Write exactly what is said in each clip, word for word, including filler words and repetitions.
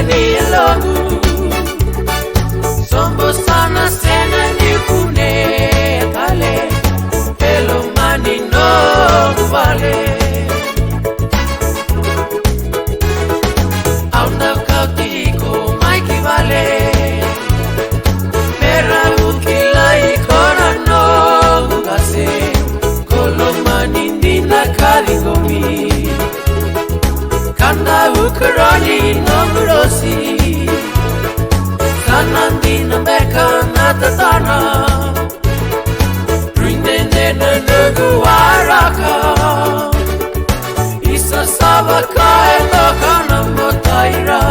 ni yaloqu. Sobo sa na sega ni kune kale e loma ni noqu vale. Au na kauti iko mai ki vale me rau kilai iko na noqu qase. Ko lomani dina ka ciqomi, ka dau karoni noqu rosi. Sa na dina beka na tatana, rui dede na noqu waraka. Isa sa vaka e doka na motaira,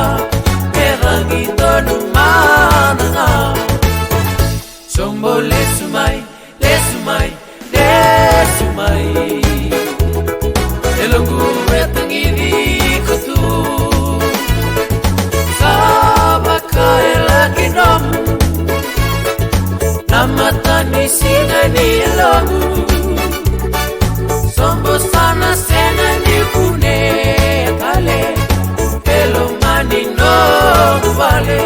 e cagi donu mana ga. Sobo lesu mai, lesu mai, lesu mai. E loqu e tagici iko tu. Sa vaka e laki dromu na mata ni siga ni yaloqu. Sobo sa na sega ni kune kale e loma ni noqu vale.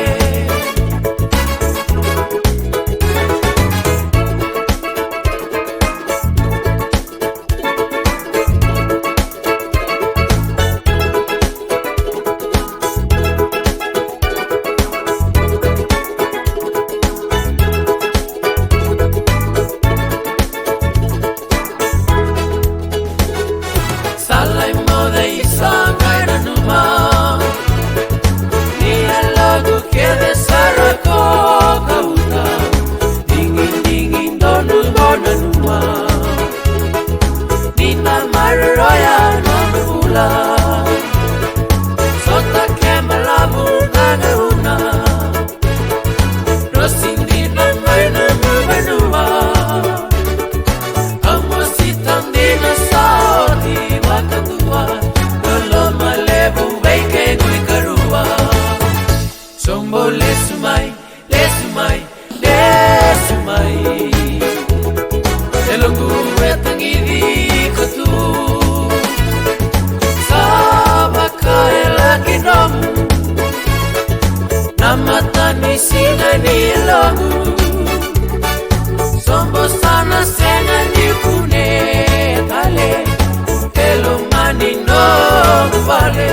Sa lai moce isa qai nanuma ni yaloqu kece sara ko kauta. Digidigi donu mo nanuma ni na maroroya noqu bula. Sota ke malavu na gauna. Rosi dina mai na noqu vanua. Au mosita dina sa oti vakadua. Loloma levu vei kequ ikarua. Sobo lesu mai, lesu mai, lesu mai. E loqu e tagici iko tu. Sa vaka e laki dromu na mata ni siga ni yaloqu. Sobo sa na sega ni kune kale e loma ni noqu vale.